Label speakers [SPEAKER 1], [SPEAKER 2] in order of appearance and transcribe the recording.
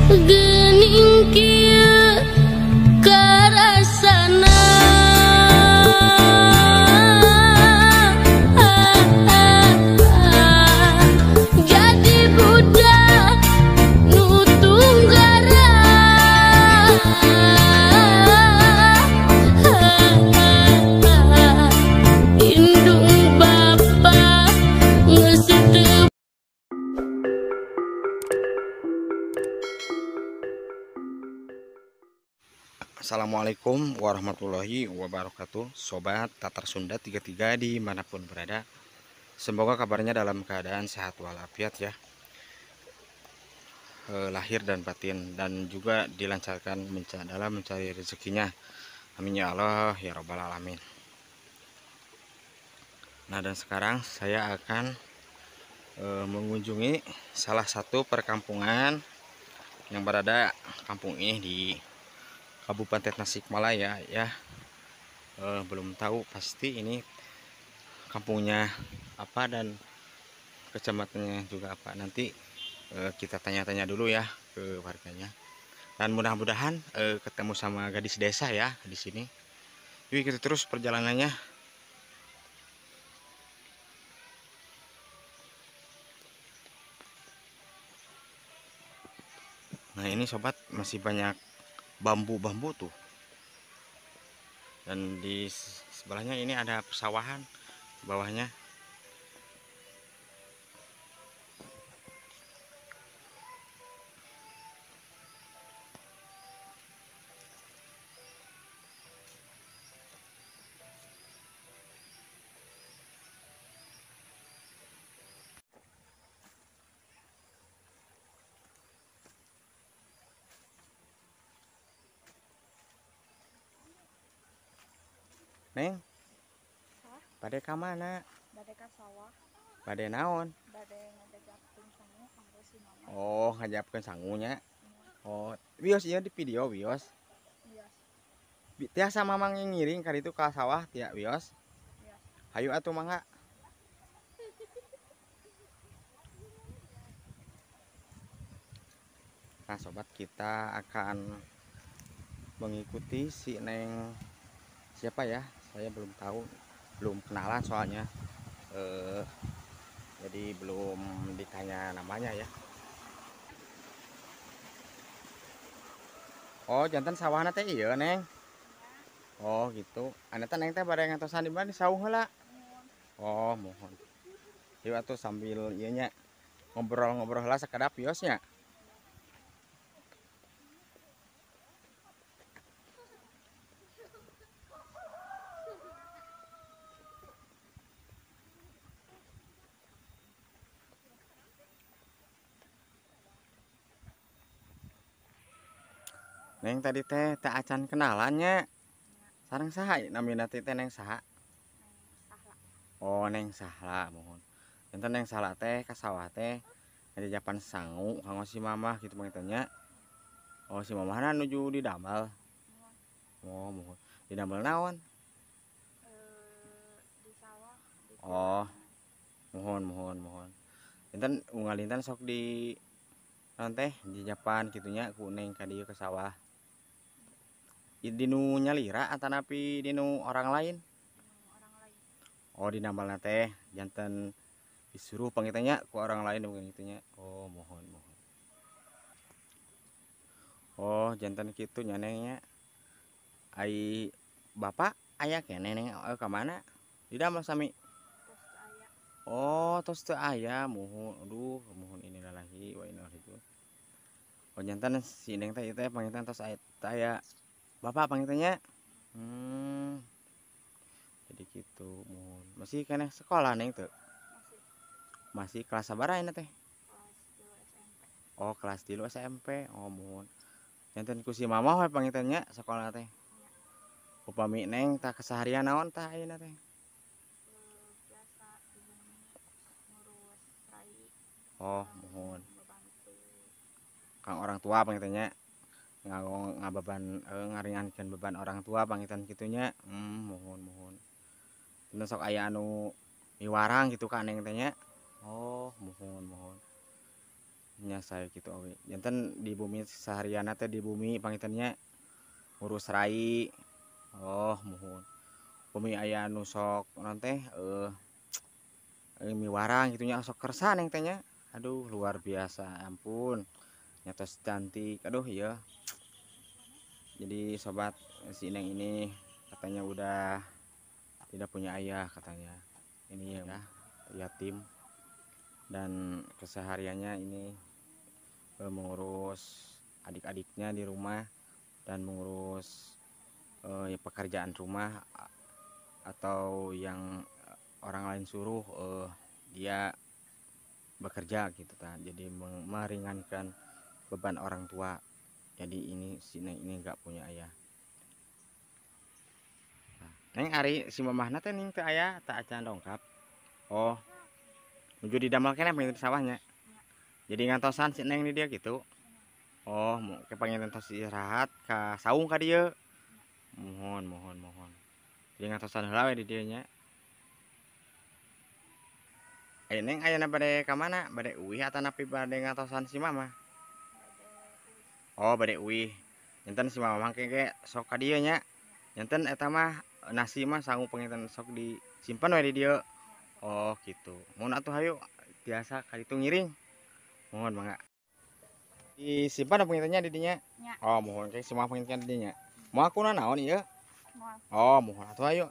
[SPEAKER 1] Geuning kieu karasana. Jadi budak nu tunggara. Indung bapa geus teu.
[SPEAKER 2] Assalamualaikum warahmatullahi wabarakatuh. Sobat Tatar Sunda 33 dimanapun berada, semoga kabarnya dalam keadaan sehat walafiat ya, lahir dan batin, dan juga dilancarkan dalam mencari rezekinya. Amin ya Allah ya robbal alamin. Nah, dan sekarang saya akan mengunjungi salah satu perkampungan yang berada kampung ini di Kabupaten Tasikmalaya ya. Belum tahu pasti ini kampungnya apa dan kecamatannya juga apa. Nanti kita tanya-tanya dulu ya ke warganya. Dan mudah-mudahan ketemu sama gadis desa ya di sini. Yuk ikuti terus perjalanannya. Nah, ini sobat masih banyak bambu-bambu tuh, dan di sebelahnya ini ada persawahan bawahnya. Neng, bade ka mana?
[SPEAKER 3] Bade ka sawah.
[SPEAKER 2] Bade naon?
[SPEAKER 3] Bade ngajapkeun sangu kanggo si mama.
[SPEAKER 2] Oh, ngajapkeun sangunya. Oh, wios ieu di video wios.
[SPEAKER 3] Wios.
[SPEAKER 2] Tiasa mamang ngiring ka ditu ka sawah tia wios.
[SPEAKER 3] Wios.
[SPEAKER 2] Hayu atuh mangga. Nah, sobat, kita akan mengikuti si Neng siapa ya? Saya belum tahu, belum kenalan soalnya, jadi belum ditanya namanya ya. Oh, jantan sawahna teh ieu, Neng. Oh, gitu. Anu teh Neng teh bade ngantosan di mana di saung heula? Oh, mohon. Yuk atuh sambil ieu nya ngobrol-ngobrol heula sakedap wiosnya. Neng tadi teh teh acan kenalannya. Sareng saha namina teh Neng saha?
[SPEAKER 3] Sahla.
[SPEAKER 2] Oh, Neng Sahla, mohon. Enten Neng Sahla teh ka sawah teh ngajajapan sangu kanggo si mamah gitu pangitanya. Oh, si mamahna nuju didamel. Oh, mohon. Didamel naon?
[SPEAKER 3] Di sawah. Di
[SPEAKER 2] oh, mohon mohon mohon. Enten unggal dinten sok di naon teh jajapan kitunya ku Neng ka dieu ke sawah. Dinu nyalira atanapi dinu orang lain?
[SPEAKER 3] Orang lain.
[SPEAKER 2] Oh, dinamalna teh janten disuruh pangitanya ku orang lain mungkin gitunya. Oh, mohon mohon. Oh, janten kitu nya Neng nya. Ai bapak aya keneh Neng ka mana? Didamel sami.
[SPEAKER 3] Tos teu aya.
[SPEAKER 2] Oh, tos teu aya, mohon. Aduh, mohon innalillahi wa inna ilaihi raji'un. Oh, janten si Neng teh ieu teh pangitan tos aya aya bapak pangitanya. Jadi gitu, mohon. Masih keneh sekolah Neng teu?
[SPEAKER 3] Masih.
[SPEAKER 2] Masih kelas sabaraha ayeuna teh?
[SPEAKER 3] Kelas 2 SMP.
[SPEAKER 2] Oh, kelas 3 SMP. Oh, mohon. Janten ku si mamah we pangitannya sekolah teh.
[SPEAKER 3] Iya.
[SPEAKER 2] Upami Neng tah keseharian naon tah ayeuna teh?
[SPEAKER 3] Biasa di bumi ngurus rai.
[SPEAKER 2] Oh, mohon.
[SPEAKER 3] Membantu.
[SPEAKER 2] Kang orang tua pangitanya ngabeban ngaringankeun beban orang tua pangitan kitunya. Mohon mohon. Enten sok aya anu miwarang gitu ka Neng teh nya. Oh, mohon mohon. Nya saya gitu oge. Janten di bumi seharian teh di bumi panginten nya ngurus rai. Oh, muhun. Bumi aya anu sok naon teh miwarang gitu nya, sok kersa Neng teh nya. Aduh, luar biasa, ampun. Nya tos cantik. Aduh, iya. Jadi sobat, si Neng ini katanya udah tidak punya ayah katanya. Ini ya yatim, dan kesehariannya ini mengurus adik-adiknya di rumah dan mengurus pekerjaan rumah atau yang orang lain suruh dia bekerja gitu ta. Jadi meringankan beban orang tua. Jadi ini si Neng ini nggak punya ayah. Nah, Neng, ari si mamahna teh ning teu aya, teu acan dongkap. Oh, nuju didamel keneh panginten sawahnya. Jadi ngantosan si Neng di dia gitu. Oh, mau ke panginten tos istirahat ka saung ka dieu. Mohon, mohon, mohon. Jadi ngantosan heula we di dieu nya. Eh, Neng ayeuna bade ka mana? Bade uih atanapi bade ngantosan si mama?
[SPEAKER 3] Bade uih.
[SPEAKER 2] Oh, bade uih. Janten si mama mangke ge sok ka dieu nya. Janten eta mah nasi mah sangu panginten sok disimpan we di dieu. Oh, gitu. Mun atuh hayu tiasa ka ditu ngiring. Mohon mangga. Disimpan panginten nya di dinya?
[SPEAKER 3] Nya.
[SPEAKER 2] Oh, mohon ke si mama panginten di dinya. Moal kuna naon ieu?
[SPEAKER 3] Moal.
[SPEAKER 2] Oh, mohon atuh ayo.